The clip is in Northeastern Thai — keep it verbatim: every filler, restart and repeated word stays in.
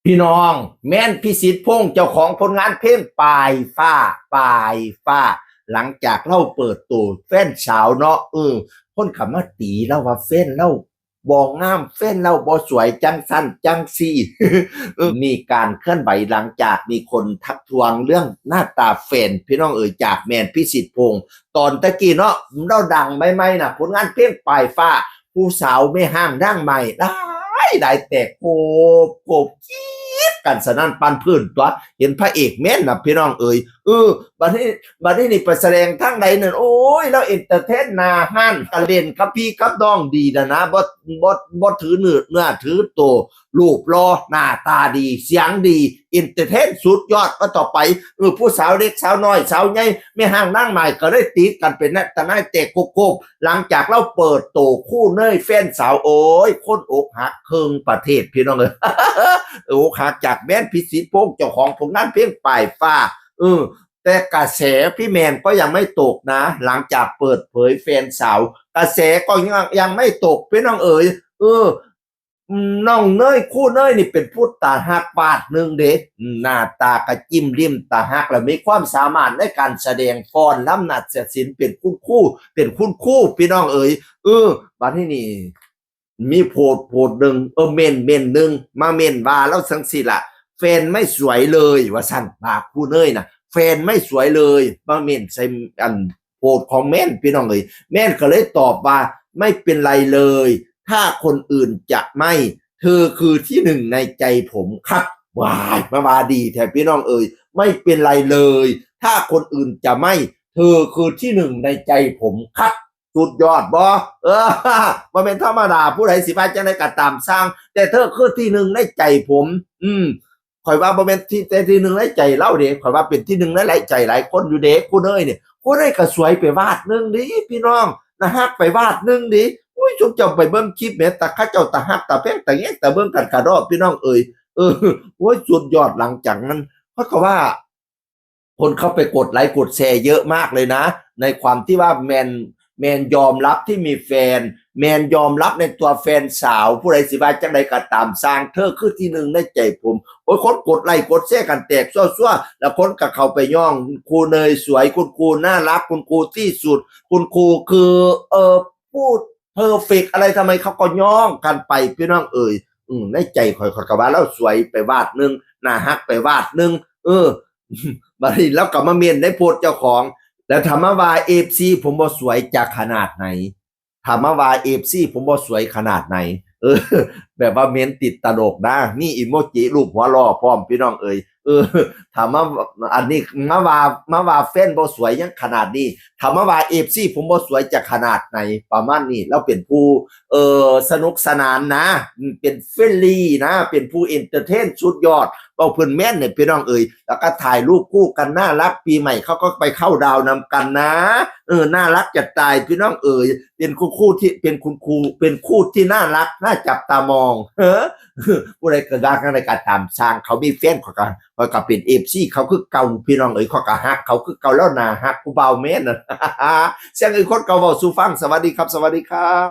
พี่น้อง แมนพิสิทธิ์พงษ์ เจ้าของผลงานเพลงปลายฟ้า ปลายฟ้า หลังจากลาวเปิดตัวแฟนสาวเนาะ เออ คนก็มาตีลาวว่าแฟนลาวบ่งาม แฟนลาวบ่สวย จังซั่นจังซี่ เออ มีการเคลื่อนไหวหลังจากมีคนทักท้วงเรื่องหน้าตาแฟน พี่น้องเอ๋ย จากแมนพิสิทธิ์พงษ์ ตอนตะกี้เนาะ ลาวดังใหม่ๆ น่ะ ผลงานเพลงปลายฟ้า ผู้สาวแม่ฮ้างนางไม้ หลายหลาย แตกโคบโคบกรี๊ดกันสนั่นปันพื้นตั๊ว เห็นพระเอกแมนน่ะ พี่น้องเอ๋ย เออ บัดนี้ บัดนี้นี่ไปแสดงทางใดนั่น โอ้ย ลาวเอนเตอร์เทนหน้าฮ้าน กะเล่นกับพี่กับน้องดีนะนะ บ่ บ่ บ่ถือเนื้อ เนื้อถือตัว รูปหล่อ หน้าตาดี เสียงดี เอนเตอร์เทนสุดยอด ว่าต่อไป เออ ผู้สาวเล็กสาวน้อย สาวใหญ่ แม่ฮ้างนางไม้ ก็เลยติดกันเป็นนัดตะนายแตกโคบโคบ หลังจากลาวเปิดตัวคู่เนยแฟนสาว โอ้ย คนอกหักเคิ่งประเทศ พี่น้องเอ๋ย อกหักจากแมนพิสิทธิ์พงษ์ เจ้าของผลงานเพลงปลายฟ้า เออ แต่กระแสพี่แมนก็ยังไม่ตกนะ หลังจากเปิดเผยแฟนสาว กระแสก็ยัง ยังไม่ตก พี่น้องเอ๋ย เออ อืม น้องเนย คู่เนยนี่เป็นผู้ตาฮักบาดหนึ่งเด้ อืม หน้าตากะจิ้มริมตาฮัก แล้วมีความสามารถในการแสดงฟ้อนรำนาฏศิลป์ เป็นคุณครู เป็นคุณครู พี่น้องเอ๋ย เออ บัดนี้นี่ มีโพสต์โพสต์หนึ่ง เออ เม้นต์เม้นต์หนึ่ง มาเม้นต์ว่าลาวจั่งซี้ล่ะ แฟนไม่สวยเลย ว่าซั่น ว่าคู่เนยน่ะ แฟนไม่สวยเลย มาเม้นต์ใส่อันโพสต์ของแมน พี่น้องเอ๋ย แมนก็เลยตอบว่า ไม่เป็นไรเลย ถ้าคนอื่นจะไม่ เธอคือที่หนึ่งในใจผมครับ ว้าย มาว่าดีแท้ พี่น้องเอ๋ย ไม่เป็นไรเลย ถ้าคนอื่นจะไม่ เธอคือที่หนึ่งในใจผมครับ สุดยอดบ่ เออ บ่แม่นธรรมดา ผู้ใดสิว่าจั่งใดก็ตามซ่าง แต่เธอคือที่หนึ่งในใจผม อืม ข่อยว่าบ่แม่นที่ แต่ที่หนึ่งในใจลาวเด้ ข่อยว่าเป็นที่หนึ่งในหลายใจหลายคนอยู่เด้ คู่เนยเนี่ย คู่เนยก็สวยไปวาดหนึ่งเด้ พี่น้อง น่าฮักไปวาดหนึ่งเด้ อุ้ย ซุมเจ้าไปเบิ่งคลิปแหม แต่เขาเจ้าตาฮักตาแพงตาแงงตาเบิ่งกันกะดอก พี่น้องเอ๋ย เออ โอ้ย สุดยอด หลังจากนั้น เขาก็ว่า คนเข้าไปกดไลค์กดแชร์เยอะมากเลยนะ ในความที่ว่าแมน แมนยอมรับที่มีแฟน แมนยอมรับในตัวแฟนสาว ผู้ใดสิว่าจั่งใดก็ตามซ่าง เธอคือที่หนึ่งในใจผม โอ้ย คนกดไลค์กดแชร์กันแตกซั่วๆ แล้วคนก็เข้าไปย่อง ครูเนยสวย คุณครูน่ารัก คุณครูที่สุด คุณครูคือ เออ พูดเพอร์เฟกต์อะไร ทำไมเขาก็ย่องกันไป พี่น้องเอ๋ย อืม ในใจข่อย ข่อยก็ว่าลาวสวยไปวาดหนึ่ง น่าฮักไปวาดหนึ่ง เออ บัดนี้ลาวก็มาเม้นในโพสต์เจ้าของ แล้วถามมาว่า เอฟซี ผมบ่สวยจากขนาดไหน ถามมาว่า เอฟซี ผมบ่สวยขนาดไหน เออ แบบว่าเม้นติดตลกนะ มีอีโมจิรูปหัวล้อพร้อม พี่น้องเอ๋ย เออ ถามมา อันนี้มาว่า มาว่าแฟนบ่สวยยังขนาดนี้ ถามมาว่า เอฟซี ผมบ่สวยจากขนาดไหน ประมาณนี้ ลาวเป็นผู้ เออ สนุกสนานนะ อืม เป็นเฟรนลี่นะ เป็นผู้เอนเตอร์เทนสุดยอด เว้าเพิ่นแมนเนี่ย พี่น้องเอ๋ย แล้วก็ถ่ายรูปคู่กันน่ารัก ปีใหม่เขาก็ไปเข้าดาวน์นำกันนะ เออ น่ารักจะตาย พี่น้องเอ๋ย เป็นคู่ คู่ที่ เป็นคุณครู เป็นคู่ที่น่ารัก น่าจับตามอง เฮ้อ ผู้ใดก็รักอะไรก็ตามซ่าง เขามีแฟน เขาก็ ข้อยก็เป็น เอฟซี เขาคือเก่า พี่น้องเอ๋ย ข้อยก็ฮักเขาคือเก่า แล้วน่าฮักผู้บ่าวแมนน่ะ เสียงอีกคนเก่าเว้าสู่ฟัง สวัสดีครับ สวัสดีครับ